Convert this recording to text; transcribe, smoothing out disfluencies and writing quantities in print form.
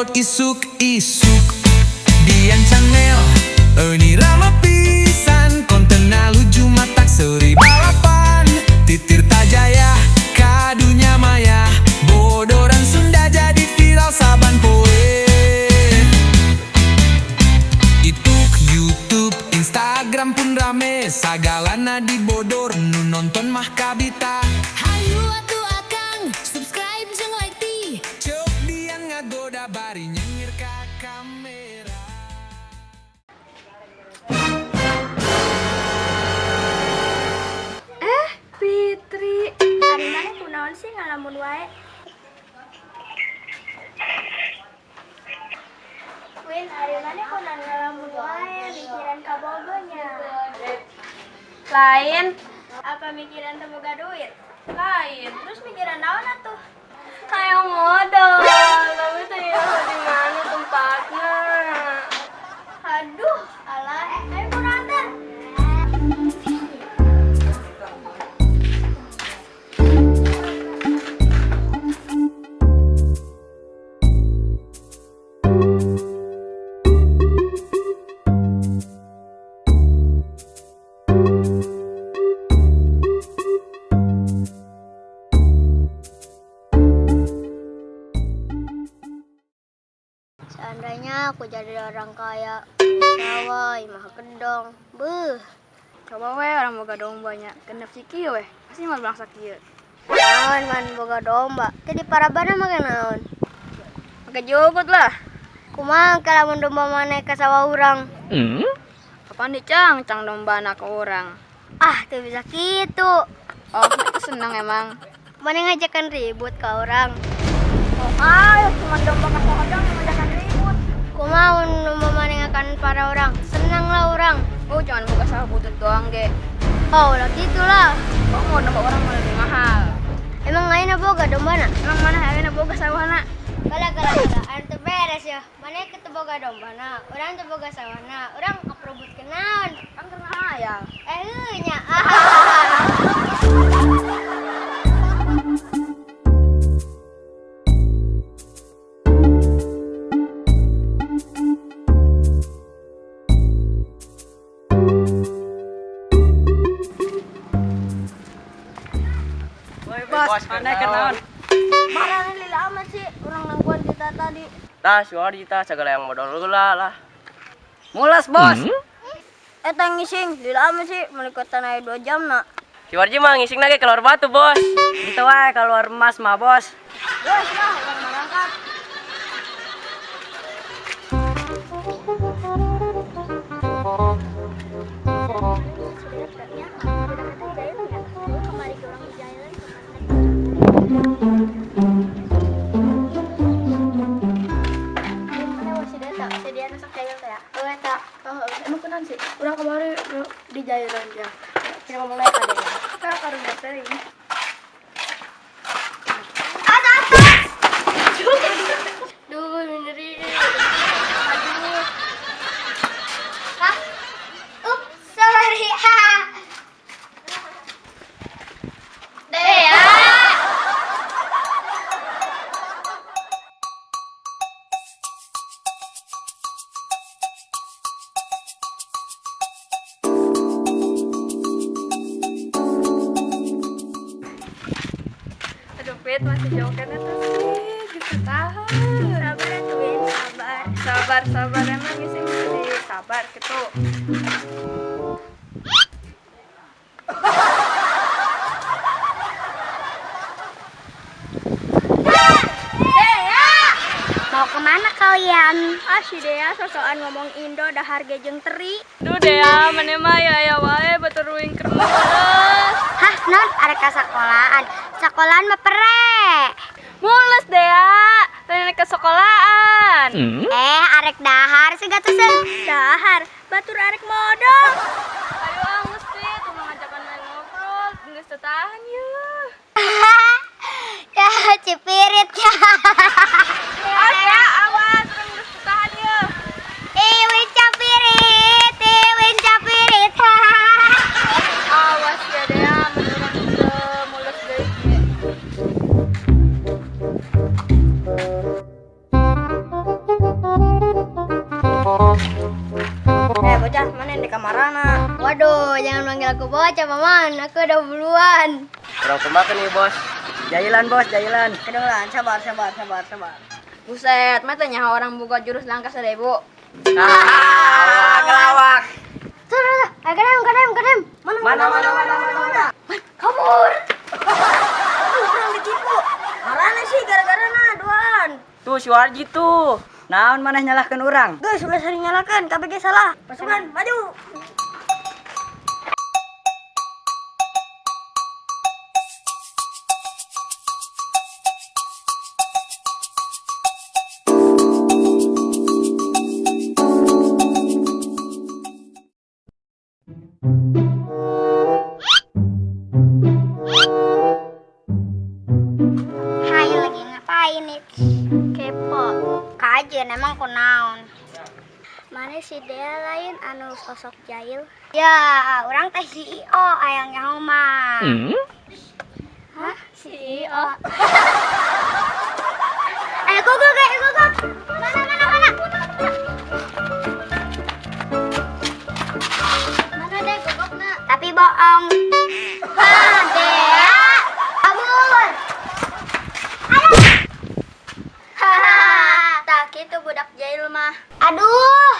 Upload isuk-isuk. Dian Channel Euni rame pisan. Kontenna lucu matak seuri balapan. Ti Tirta Jaya ka dunya maya, bodoran Sunda jadi viral saban poe. TikTok, YouTube, Instagram pun rame. Sagalana dibodor, nu nonton mah kabita. Hayu atuh akang, subscribe jeung like ti. Cuk Dian ngagoda bari nyengir ka kamera. Eh, Fitri. Ari maneh kunaon sih ngalamun wae? Win, ari maneh kunaon ngalamun wae, mikiran kabogoh nya? Lain. Apa mikiran teu boga duit? Lain. Terus mikiran naon atuh? Kayak modal, tapi teh ya di mana tempatnya? Aduh, alah, ayo kurang antar. Seandainya aku jadi orang kaya, sawah, imah gedong, beuh. Coba we urang boga domba nya, genep ciki we, pasti mah bangsa kieu. Naon man boga domba, teh diparabana make naon? Make jukut lah. Kumaha lamun domba maneh ka sawah urang? Kapan dicangcang domba ka urang? Ah, teu bisa kitu. Oh, itu senang emang. Maneh ngajakan ribut ka urang? Oh, ayo cuma domba ka sawah dong yang ngajakan ribut. Kumaha mun domba maneh ngakan para urang? Senang lah urang. Oh, jangan boga sawah butut doang ge. Oh, lah kitu lah. Oh, mau domba urang mah lebih mahal. Emang ayeuna boga dombana? Emang maneh ayeuna boga sawahna? Kala kala kala, anu teu beres ya. Maneh teu boga dombana, urang teu boga sawahna, urang kaperebutkeun naon? Kan karena hayal. Eh, heuh nya. Woi bos, maneh kunaon? Marana lila amat sih, urang nungguan kita tadi. Tah, si Wadi tah segala yang modal heula lah. Mulas bos. Eta ngising, lila amat sih, meuli aya 2 jam na. Si Warji mah ngising lagi keluar batu bos. Itu wae keluar emas mah bos. Bos lah, urang berangkat. Emang kunaon sih? Urang kemarin di jailan ya. Kita ngomong naik ada ya. Kita karunya teh ini. Duh, nyeri. Aduh. Hah? Ups, sorry. Dea. Aduh, Fit, masih jauh kan itu sih. Bisa tahan. Sabar atuh, Win, sabar. Sabar, sabar emang sih mesti sabar gitu. Mau kemana kalian? Ah, si Dea sosokan ngomong Indo dahar ge jeung teri. Duh, Dea, maneh mah ya aya wae batur uing keur mules. Hah, non, arek ka sekolahan. Sekolahan mah pere. Mules, Dea. Lain ke sekolahan. Eh, arek dahar sih gak tuh. Dahar, batur arek modal. Ayo ah, mesti tuh ngajakan main ngobrol, geus teu tahan yeuh. Ya, cipirit ya. Oke, awas, urang geus teu tahan yeuh. Iwin capirit, iwin capirit. Awas ya Dea, mun urang teu mules deui. kamarana. Waduh, jangan manggil aku bocah, Paman. Aku udah buluan. Urang kumaha nih, Bos? Jailan bos, jailan. Kedengeran, sabar, sabar, sabar, sabar. Buset, mah teh nyaho orang boga jurus langkah 1000. Ah, ngelawak. Tuh, tuh, tuh. Ayo, kedem, kedem, kedem. Mana, Mana mana mana mana mana. Kabur. Aduh, urang ditipu. Marana sih gara-gara na duaan. Tuh si Warji tuh. Naon maneh nyalahkeun urang? Guys, ulah sering nyalakan, KPG salah. Pasukan, maju. Hai, lagi ngapain nih? Kepo. Kajian emang kunaon. Mana si Dea lain anu sosok jahil? Ya, orang teh CEO ayang nyaho mah. Hah? CEO. Ayo go go go go go. Mana mana mana. Mana deh gogokna? Tapi bohong. Ah, Dea. Kabur. Hahaha, tak gitu budak jahil mah. Aduh.